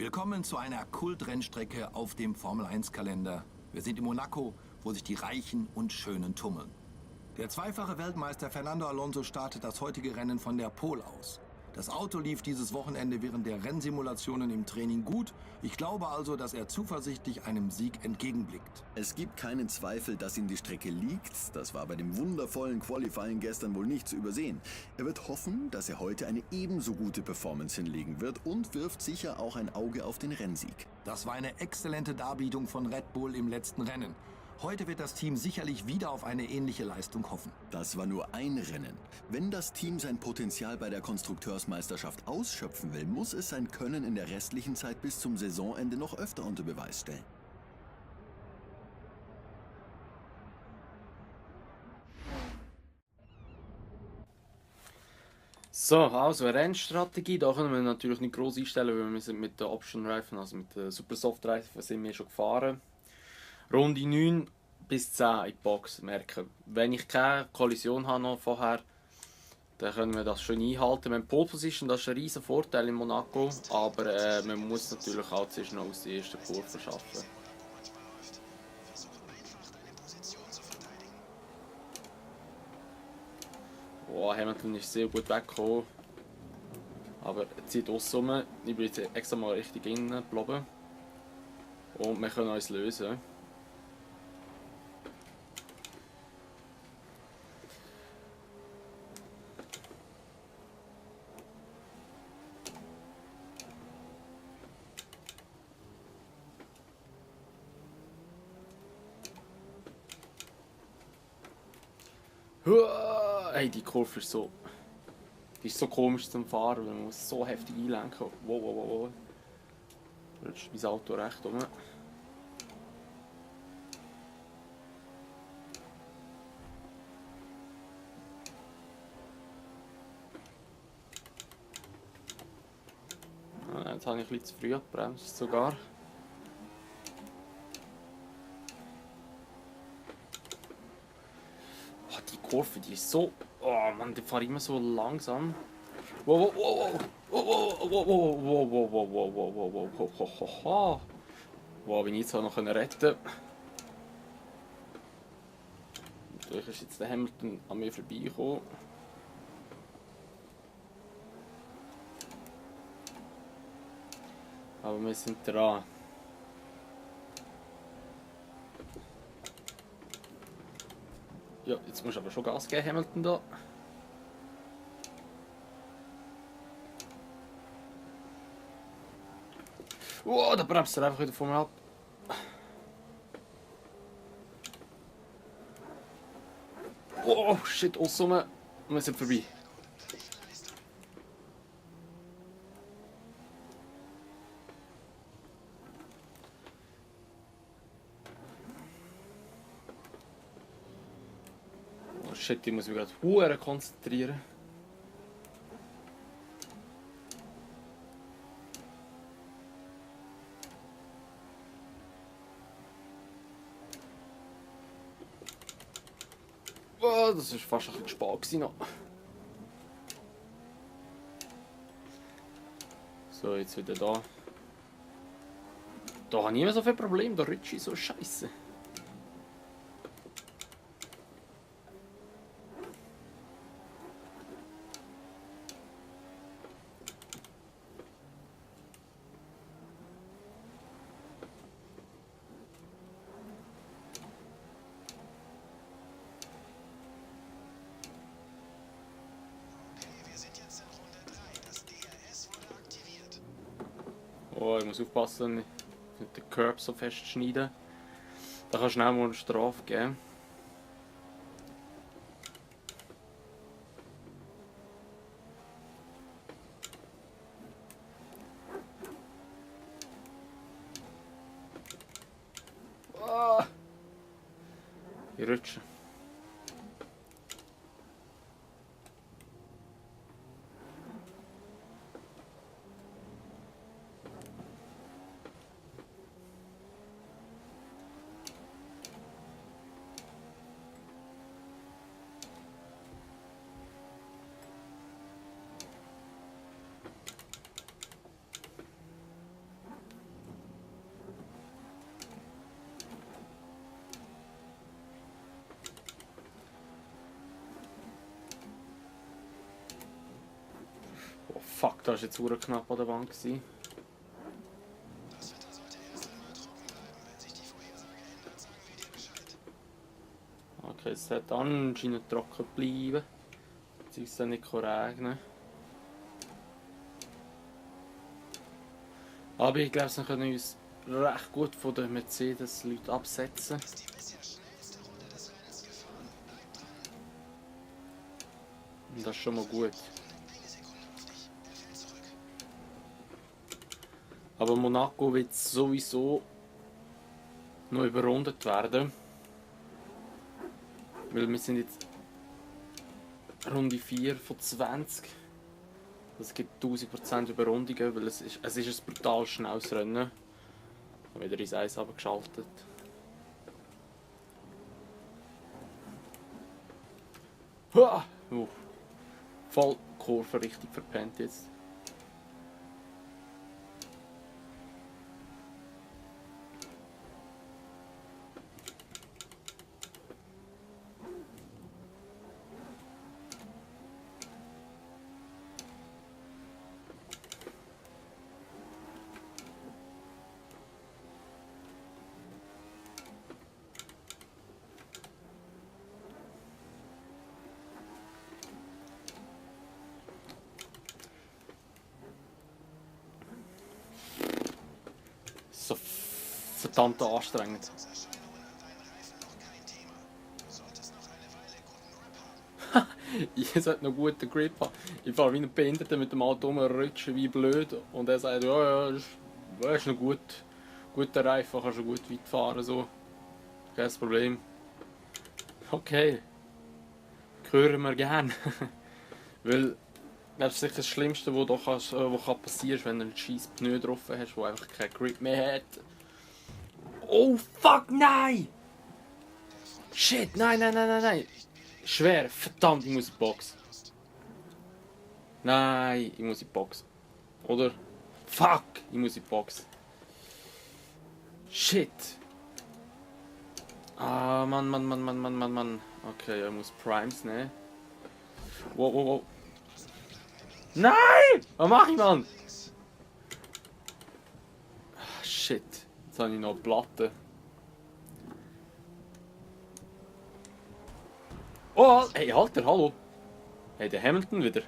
Willkommen zu einer Kultrennstrecke auf dem Formel-1-Kalender. Wir sind in Monaco, wo sich die Reichen und Schönen tummeln. Der zweifache Weltmeister Fernando Alonso startet das heutige Rennen von der Pole aus. Das Auto lief dieses Wochenende während der Rennsimulationen im Training gut. Ich glaube also, dass er zuversichtlich einem Sieg entgegenblickt. Es gibt keinen Zweifel, dass ihm die Strecke liegt. Das war bei dem wundervollen Qualifying gestern wohl nicht zu übersehen. Er wird hoffen, dass er heute eine ebenso gute Performance hinlegen wird und wirft sicher auch ein Auge auf den Rennsieg. Das war eine exzellente Darbietung von Red Bull im letzten Rennen. Heute wird das Team sicherlich wieder auf eine ähnliche Leistung hoffen. Das war nur ein Rennen. Wenn das Team sein Potenzial bei der Konstrukteursmeisterschaft ausschöpfen will, muss es sein Können in der restlichen Zeit bis zum Saisonende noch öfter unter Beweis stellen. So, also Rennstrategie, da können wir natürlich nicht groß einstellen, weil wir sind mit den Option-Reifen, also mit den Super Soft-Reifen sind wir schon gefahren. Runde 9 bis 10 in die Box merken. Wenn ich keine Kollision habe noch vorher, dann können wir das schön einhalten. Wir haben Pole Position, das ist ein riesen Vorteil in Monaco, aber man muss natürlich auch zuerst noch aus der ersten Kurve schaffen. Oh, Hamilton ist sehr gut weggekommen. Aber er zieht uns rum. Ich bin jetzt extra mal richtig innen geblieben. Und wir können uns lösen. Hey, die Kurve ist so... Die ist so komisch zum Fahren, weil man muss so heftig einlenken. Wow, wow, wow. Rutscht mein Auto recht um. Jetzt habe ich ein bisschen zu früh gebremst sogar. Oh, die Kurve, die ist so... Oh Mann, die fahre immer so langsam. Wow, wow, wow, wow, wow, wow, wow, wow, wow, wow, wow, wow, wow, wow, wow, wow, wow. Wow, wenn ich jetzt noch retten konnte. Natürlich ist jetzt der Hamilton an mir vorbeigekommen. Aber wir sind dran. Ja, jetzt musst du aber schon Gas geben, Hamilton da. Oh, da bremst er einfach wieder vor mir ab. Oh, shit, aussen und wir sind vorbei. Oh shit, ich muss mich gerade verdammt konzentrieren. Oh, das war fast ein bisschen spät noch. So, jetzt wieder da. Da habe ich nicht mehr so viel Probleme, da rutsche ich so scheiße. Oh, ich muss aufpassen, nicht den Curb so fest schneiden. Da kann schnell mal eine Strafe geben. Oh, ich rutsche. Fuck, da war jetzt sehr knapp an der Wand gewesen. Okay, es sollte anscheinend trocken bleiben. Beziehungsweise nicht regnen. Aber ich glaube, wir können uns recht gut von den Mercedes-Leuten absetzen. Und das ist schon mal gut. Aber Monaco wird sowieso noch überrundet werden. Weil wir sind jetzt Runde 4 von 20. Das gibt 1000% Überrundungen, weil es ist ein brutal schnelles Rennen. Ich habe wieder ins Eis geschaltet. Voll Kurve richtig verpennt jetzt. So verdammt anstrengend. Ich sollte noch guten Grip haben. Ich fahre wie ein Behinderter mit dem Auto rumrutschen wie blöd. Und er sagt, ja, das ist noch gut. Guter Reifen, kannst du gut weit fahren. So. Kein Problem. Okay. Hören wir gerne. Weil das ist sicher das Schlimmste, was passieren kann, wenn du einen scheiß Pneu drauf hast, der einfach keinen Grip mehr hat. Oh fuck, nein! Shit, nein. Schwer, verdammt, ich muss in die Box. Nein, ich muss in die Box. Oder? Fuck, ich muss in die Box. Shit. Ah, Mann. Okay, ich muss Primes nehmen. Wow. Nein! Was mache ich, Mann? Shit. Jetzt habe ich noch eine Platte. Oh, hey, Alter, hallo. Hey, der Hamilton wieder.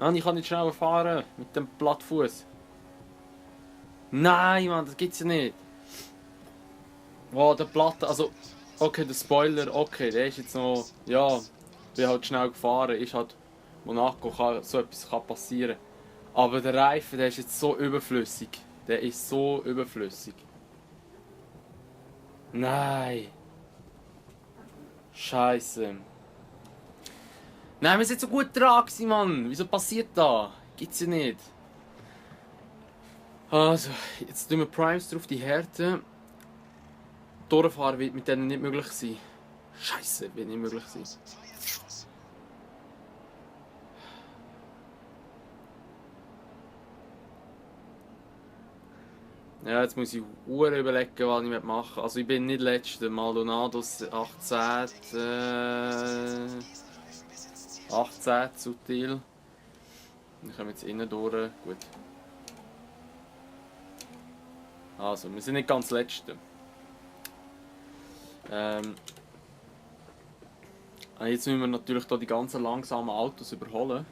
Nein, ich kann nicht schneller fahren mit dem Plattfuß. Nein, Mann, das gibt's ja nicht. Oh, der Platte, also... Okay, der Spoiler, okay, der ist jetzt noch... Ja, bin halt schnell gefahren, ist halt... Monaco kann so etwas passieren. Aber der Reifen, der ist jetzt so überflüssig. Der ist so überflüssig. Nein. Scheiße. Nein, wir sind so gut dran gewesen, Mann. Wieso passiert das? Gibt's ja nicht. Also, jetzt tun wir Primes drauf, die Härte. Durchfahren wird mit denen nicht möglich sein. Scheiße, wird nicht möglich sein. Ja, jetzt muss ich überlegen, was ich machen will. Also ich bin nicht letzter, Maldonados 18. 18 Sutil. Dann kommen wir jetzt innen durch. Gut. Also, wir sind nicht ganz letzte. Jetzt müssen wir natürlich hier die ganzen langsamen Autos überholen.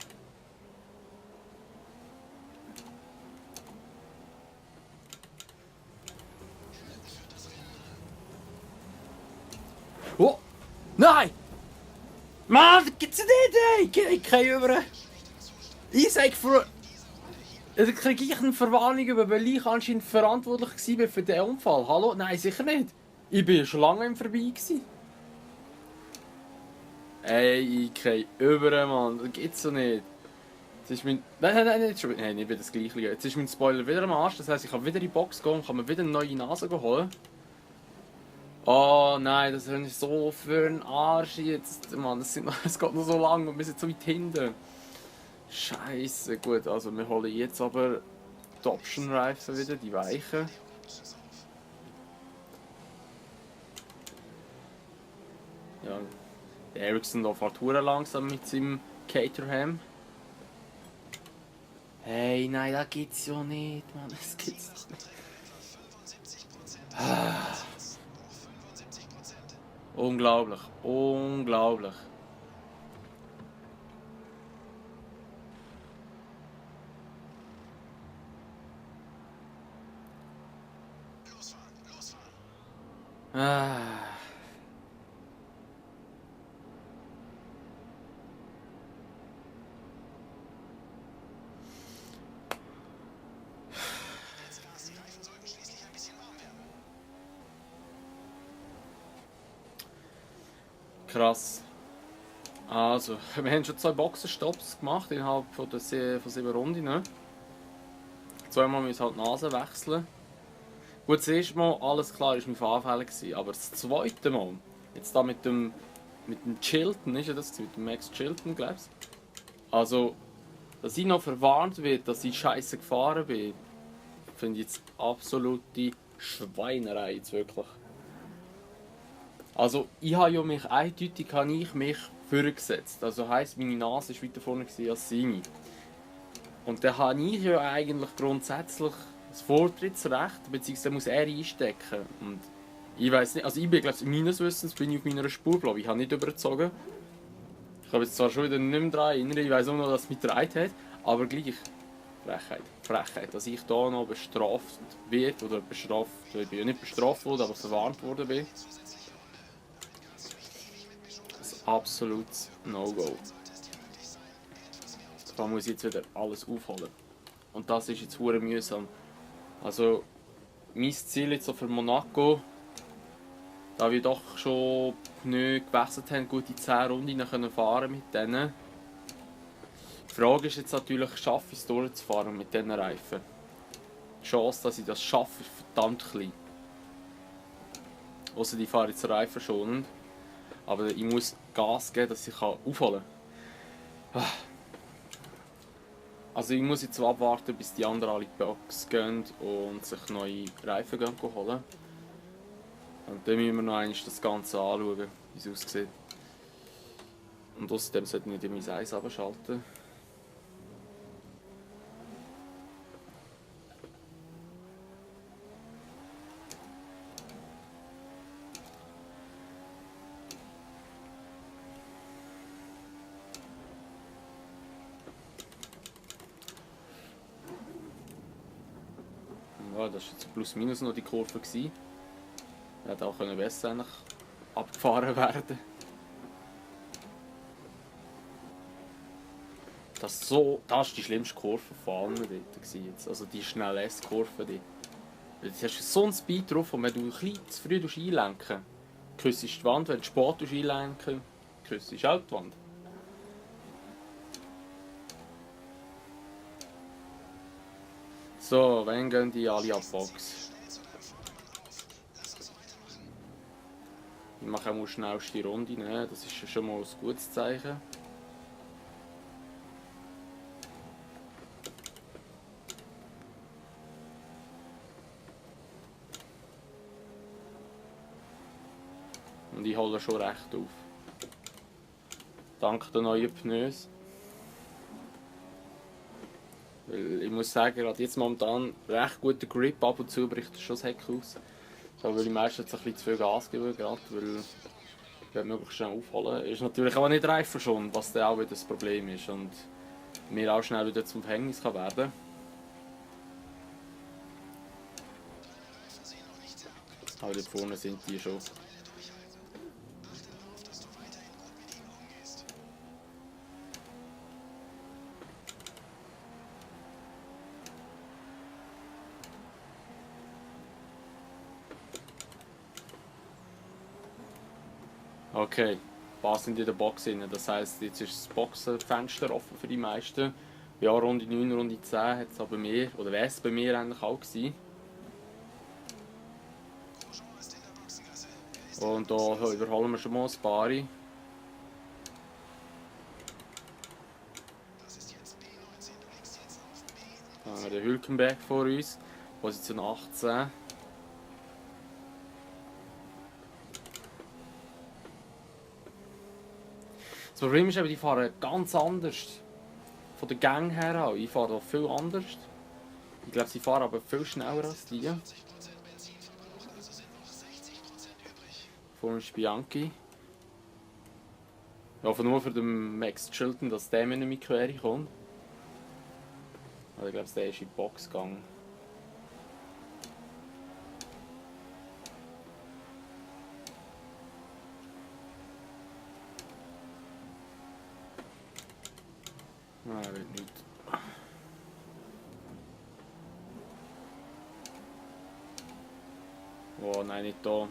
Oh! Nein! Mann, das gibt's nicht, ey! Ich gehe über. Ich sag für... Da kriege ich eine Verwarnung über, weil ich anscheinend verantwortlich war für den Unfall. Hallo? Nein, sicher nicht. Ich bin schon lange im Vorbei gewesen. Ey, ich gehe über, Mann. Das gibt's so nicht. Jetzt ist mein... Nein, nicht wieder das Gleiche. Jetzt ist mein Spoiler wieder am Arsch. Das heisst, ich kann wieder in die Box gehen und kann mir wieder eine neue Nase holen. Oh nein, das ist so für einen Arsch jetzt, Mann, es geht noch so lang und wir sind so weit hinten. Scheiße, gut, also wir holen jetzt aber die Option-Reifen wieder, die weichen. Ja, der Ericsson da fährt hure langsam mit seinem Caterham. Hey, nein, das gibt's ja nicht, Mann. Das gibt's doch nicht. Ah. Unglaublich, unglaublich. Ah. Krass. Also, wir haben schon 2 Boxenstopps gemacht innerhalb von 7 Runden. Ne? Zweimal müssen halt die Nase wechseln. Gut, das erste Mal, alles klar, war mein Fahrfehler gewesen, aber das zweite Mal, jetzt da mit dem Chilton, ist ja das, mit dem Max Chilton, glaubst du? Also, dass ich noch verwarnt wird, dass ich scheiße gefahren bin, finde ich jetzt absolute Schweinerei, jetzt wirklich. Also, ich habe ja mich eindeutig vorgesetzt. Also heisst, meine Nase war weiter vorne als seine. Und dann habe ich ja eigentlich grundsätzlich das Vortrittsrecht, beziehungsweise muss er einstecken. Und ich weiß nicht, also ich bin, glaube ich, meines Wissens bin ich auf meiner Spur, glaube ich. Ich habe nicht überzogen. Ich habe jetzt zwar schon wieder nicht mehr daran erinnert, ich weiß auch noch, dass es mich getragen hat, aber gleich. Frechheit. Frechheit, dass ich da noch bestraft wird, oder bestraft, ich bin ja nicht bestraft worden, aber verwarnt worden bin. Absolutes No-Go. Da muss ich jetzt wieder alles aufholen. Und das ist jetzt hure mühsam. Also, mein Ziel jetzt so für Monaco, da wir doch schon Pneu gewechselt haben, gute 10 Runden können fahren mit denen. Die Frage ist jetzt natürlich, schaffe ich es durchzufahren mit diesen Reifen? Die Chance, dass ich das schaffe, ist verdammt klein. Ausser die fahren jetzt Reifen schonend. Aber ich muss Gas geben, dass ich aufholen kann. Also ich muss jetzt abwarten, bis die anderen alle in die Box gehen und sich neue Reifen holen. Und dann müssen wir noch einmal das Ganze anschauen, wie es aussieht. Und außerdem sollte ich nicht in mein Eis abschalten. Ja, das war jetzt plus minus noch die Kurve. Hätte auch besser abgefahren werden. Das war die schlimmste Kurve von allen dort. Jetzt. Also die schnelle S-Kurve. Du hast so einen Speed drauf, und wenn du ein bisschen zu früh einlenken küsst die Wand, wenn du spät einlenken küsst auch die Wand. So, wann gehen die alle ab Box? Ich mache auch schnellste Runde, ne? Das ist schon mal ein gutes Zeichen. Und ich hole schon recht auf. Dank der neuen Pneus. Weil ich muss sagen, gerade jetzt momentan recht guter Grip, ab und zu bricht schon das Heck aus. So, weil ich meistens ein bisschen zu viel Gas gebe, gerade, weil ich möglichst schnell aufholen. Ist natürlich aber nicht reifer schon, was dann auch wieder das Problem ist und mir auch schnell wieder zum Verhängnis kann werden. Aber dort vorne sind die schon. Okay, ein paar sind in der Box drin. Das heisst, jetzt ist das Boxenfenster offen für die meisten. Ja, Runde 9, Runde 10 hat es aber mehr, oder wäre es bei mir eigentlich auch gewesen. Und da überholen wir schon mal ein paar. Dann haben wir den Hülkenberg vor uns, Position 18. Das Problem ist aber, die fahren ganz anders. von der Gang her auch. Ich fahre da viel anders. Ich glaube, sie fahren aber viel schneller als die. Vorne ist Bianchi. Ich hoffe nur für den Max Chilton, dass der mir nicht mehr quer kommt. Also ich glaube, der ist in die Box gegangen. Nein, wird nicht. Oh nein, nicht da.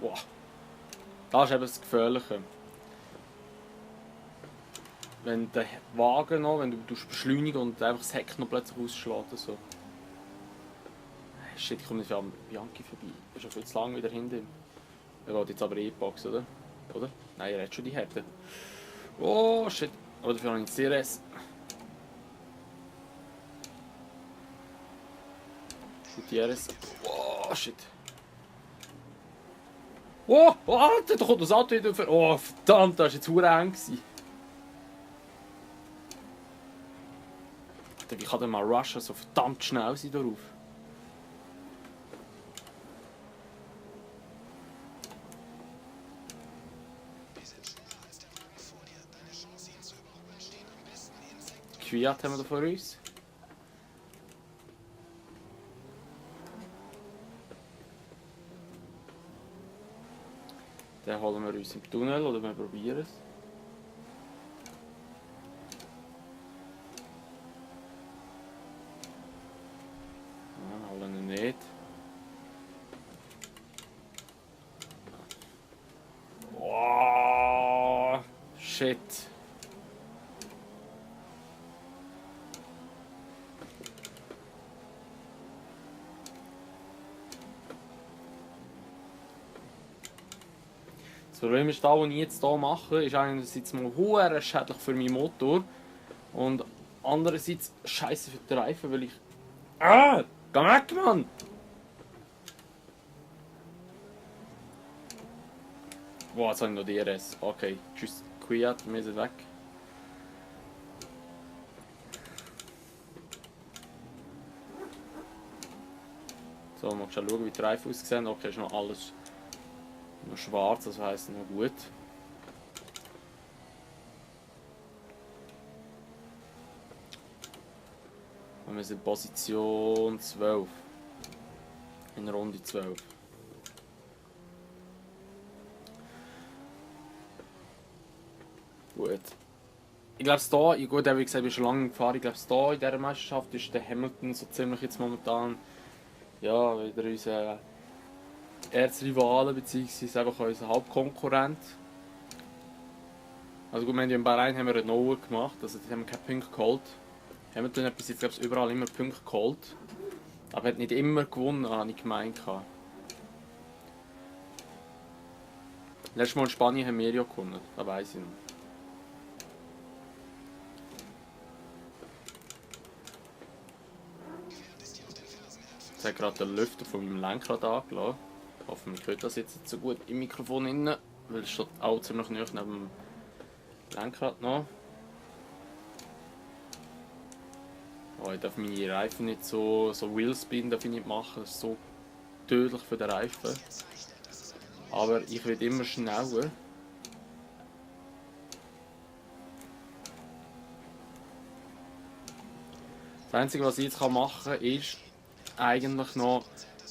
Boah. Das ist eben das Gefährliche. Wenn der Wagen noch, wenn du beschleunigen und einfach das Heck noch plötzlich ausschlägt. So. Shit, ich komme nicht an Bianchi vorbei. Er ist schon viel zu lang wieder hinter ihm. Er geht jetzt aber in die Box, oder? Oder? Nein, er hat schon die Härte. Oh shit. Aber dafür habe ich CRS. Gutierrez. Oh shit. Oh, Alter, da kommt das Auto wieder für. Oh, verdammt, das war jetzt verdammt eng gewesen. Alter, wie kann der mal rushen so verdammt schnell sein darauf? Kwiat haben wir da vor uns. Den holen wir uns im Tunnel oder wir probieren es. Ja, holen ihn nicht. Oh, shit. Das Problem ist, was ich jetzt hier mache, ist einerseits mal hure schädlich für meinen Motor und andererseits scheiße für die Reifen, weil ich... Ah! Geh weg, Mann! Boah, jetzt habe ich noch DRS. Okay, tschüss, Kwiat, wir sind weg. So, mal schauen, wie die Reifen aussehen. Okay, ist noch alles... noch schwarz, das heisst noch gut. Und wir sind in Position 12. In Runde 12. Gut. Ich glaube, da, gut, wie gesagt, ich bin schon lange gefahren. Ich glaube, da in dieser Meisterschaft ist der Hamilton so ziemlich jetzt momentan ja, wieder unser Erzrivale bzw. einfach unser Hauptkonkurrent. Also gut, wir haben ja in Bahrain haben wir eine Noah gemacht, also dort haben wir keine Punkte geholt. Hamilton hat bis jetzt glaube ich überall immer Punkte geholt, aber hat nicht immer gewonnen, habe ich gemeint. Letztes Mal in Spanien haben wir ja gewonnen, das weiss ich noch. Jetzt hat gerade den Lüfter von meinem Lenkrad angelassen. Ich hoffe, man hört das jetzt nicht so gut im Mikrofon innen, weil es steht auch ziemlich nahe neben dem Lenkrad noch. Oh, ich darf meine Reifen nicht so Wheelspin darf ich nicht machen, das ist so tödlich für den Reifen. Aber ich werde immer schneller. Das Einzige, was ich jetzt machen kann, ist eigentlich noch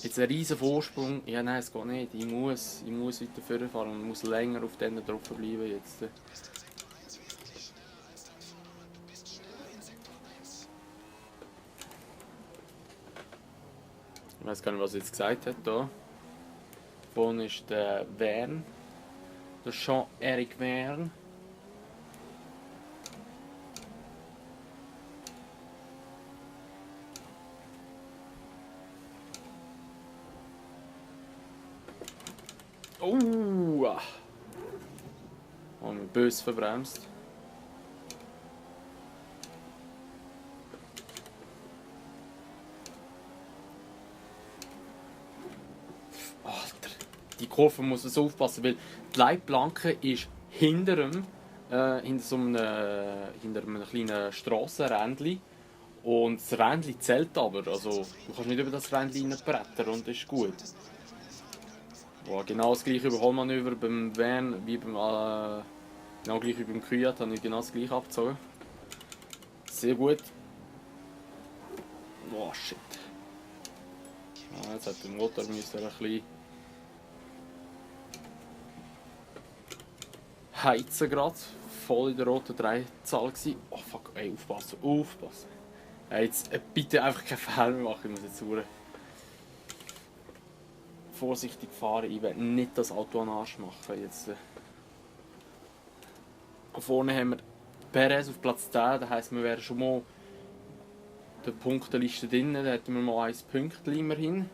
jetzt einen riesen Vorsprung. Ja, nein, es geht nicht. Ich muss weiter vorfahren und muss länger auf denen drauf bleiben jetzt. Ich weiß gar nicht, was er jetzt gesagt hat hier. Vorne ist der Verne. Der Jean-Eric Verne. Oh! Haben wir böse verbremst. Alter, die Kurve muss so aufpassen, weil die Leitplanke ist hinter ihm hinter einem kleinen Strassenrändchen. Und das Rändchen zählt aber, also du kannst nicht über das Rändchen reinbrettern und das ist gut. Wow, genau das gleiche Überholmanöver beim Van wie genau gleich wie beim Kwiat, habe ich genau das gleiche abgezogen. Sehr gut. Oh shit. Jetzt hat der Motor müssen ein bisschen heizen gerade. Voll in der roten Dreizahl gewesen. Oh fuck, ey, aufpassen, aufpassen. Hey, jetzt bitte einfach keinen Fehler mehr machen, ich muss jetzt sauer vorsichtig fahren, ich will nicht das Auto an den Arsch machen jetzt. Vorne haben wir Perez auf Platz 10, das heisst, wir wären schon mal in der Punkteliste drin, da hätten wir mal 1 Pünktchen immerhin.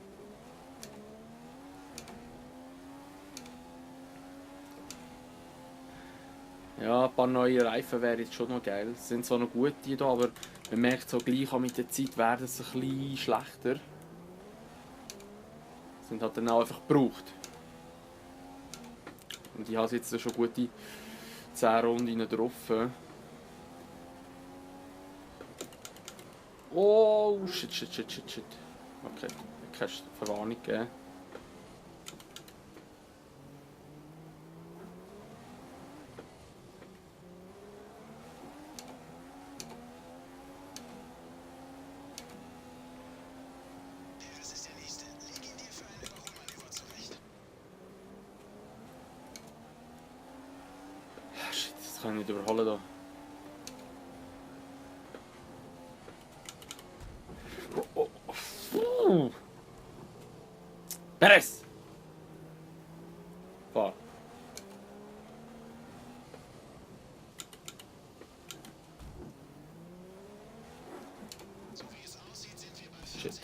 Ja, ein paar neue Reifen wären jetzt schon noch geil. Es sind zwar noch gute hier, aber man merkt so gleich auch mit der Zeit werden sie ein bisschen schlechter. Sind halt dann auch einfach gebraucht. Und ich habe jetzt schon gute 10 Runden drauf. Oh, shit. Okay, keine Verwarnung gegeben. Shit, das kann ich nicht überholen da. Perez! Fahr. Shit.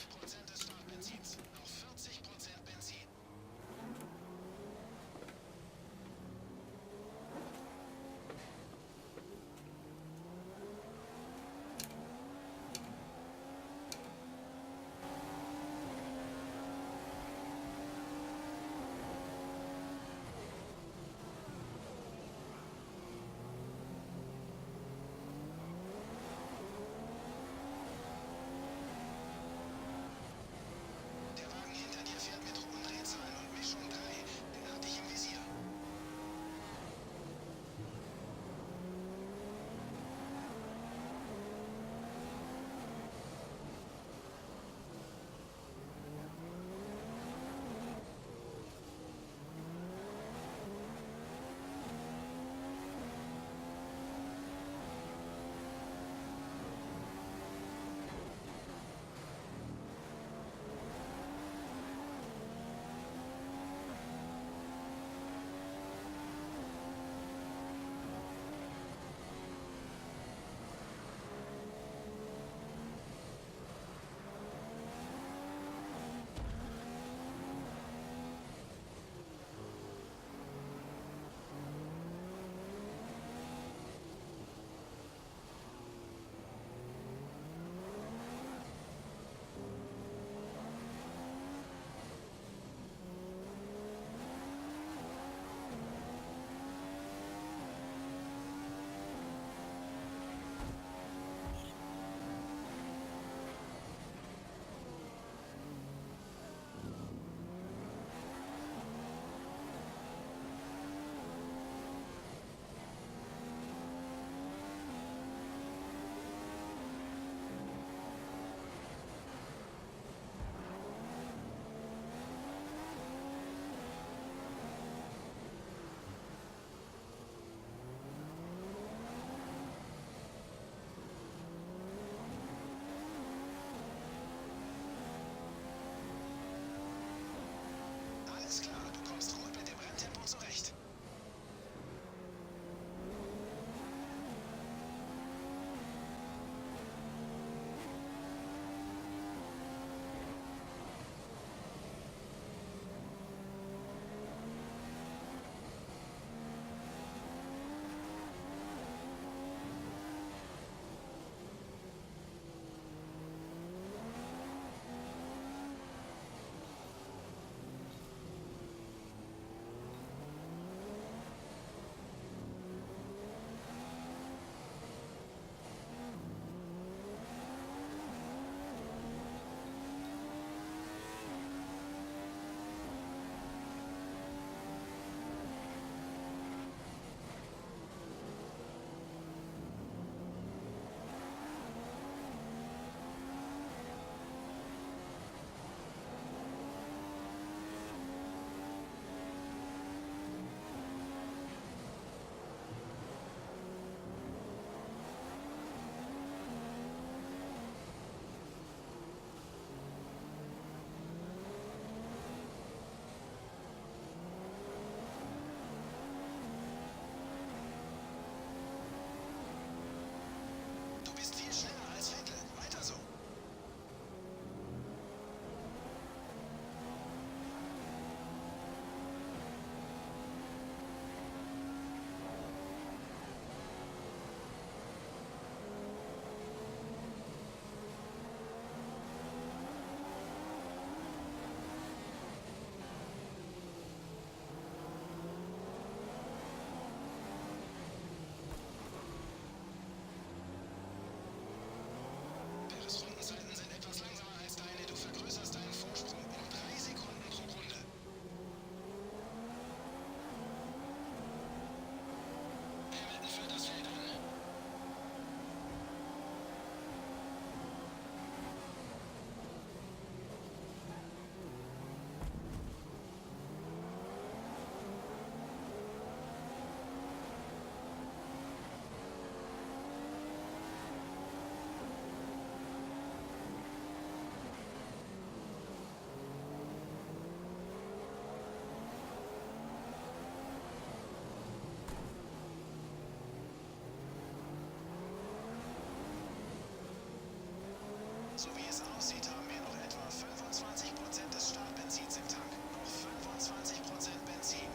aussieht, haben wir noch etwa 25% des Startbenzins im Tank. Noch 25% Benzin.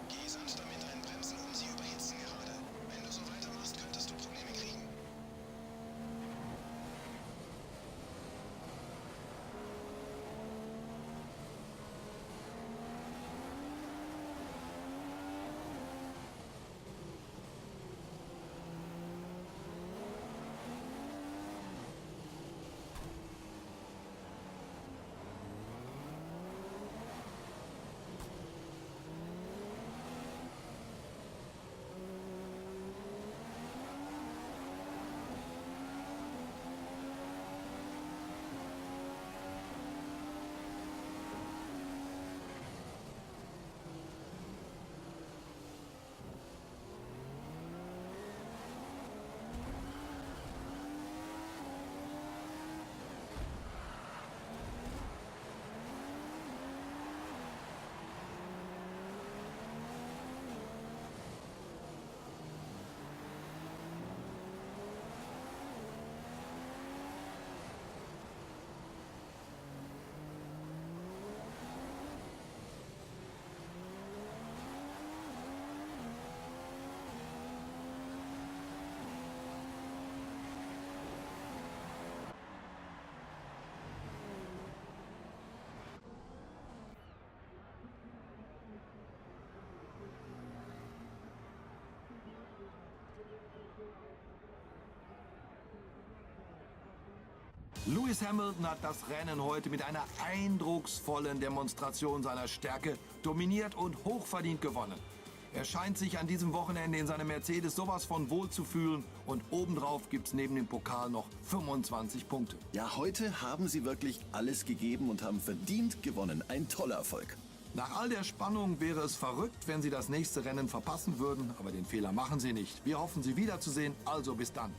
Geh sanfter mit deinen Bremsen um, sie überhitzen gerade. Wenn du so weitermachst, könntest du Probleme kriegen. Lewis Hamilton hat das Rennen heute mit einer eindrucksvollen Demonstration seiner Stärke dominiert und hochverdient gewonnen. Er scheint sich an diesem Wochenende in seinem Mercedes sowas von wohl zu fühlen und obendrauf gibt's neben dem Pokal noch 25 Punkte. Ja, heute haben sie wirklich alles gegeben und haben verdient gewonnen. Ein toller Erfolg. Nach all der Spannung wäre es verrückt, wenn sie das nächste Rennen verpassen würden, aber den Fehler machen sie nicht. Wir hoffen, sie wiederzusehen, also bis dann.